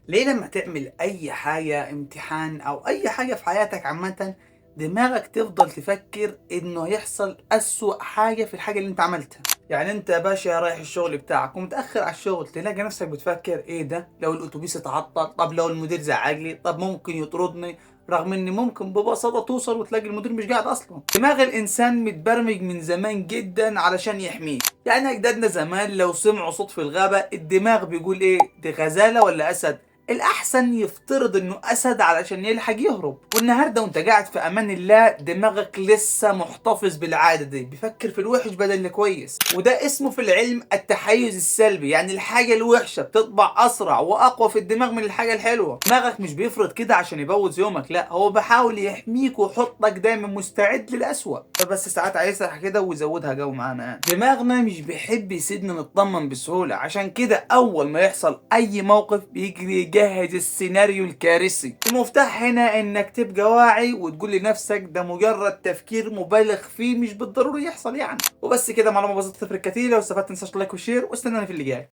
ليه لما تعمل أي حاجة، امتحان أو أي حاجة في حياتك عامةً، دماغك تفضل تفكر إنه هيحصل أسوأ حاجة في الحاجة اللي أنت عملتها؟ يعني أنت يا باشا رايح الشغل بتاعك ومتأخر على الشغل، تلاقي نفسك بتفكر إيه ده؟ لو الأتوبيس اتعطل، طب لو المدير زعق لي، طب ممكن يطردني، رغم إن ممكن ببساطة توصل وتلاقي المدير مش قاعد أصلًا. دماغ الإنسان متبرمج من زمان جدًا علشان يحميه، يعني أجدادنا زمان لو سمعوا صوت في الغابة الدماغ بيقول إيه؟ دي غزالة ولا أسد؟ الأحسن يفترض إنه أسد علشان يلحق يهرب. والنهارده وأنت قاعد في أمان الله دماغك لسه محتفظ بالعادة دي، بيفكر في الوحش بدل الكويس، وده اسمه في العلم التحيز السلبي. يعني الحاجة الوحشة بتطبع أسرع وأقوى في الدماغ من الحاجة الحلوة. دماغك مش بيفرض كده عشان يبوظ يومك، لا هو بيحاول يحميك ويحطك دايما مستعد للأسوأ، بس ساعات عايزها كده ويزودها جو معانا. يعني دماغنا مش بيحب يسيبنا نطمن بسهولة، عشان كده أول ما يحصل أي موقف بيجري يجهز السيناريو الكارثي. المفتاح هنا انك تبقى واعي وتقول لنفسك ده مجرد تفكير مبالغ فيه، مش بالضروري يحصل يعني. وبس كده، معلومة بسيطة تفرق كتير. لو استفدت تنساش like و share، واستناني في اللي جاي.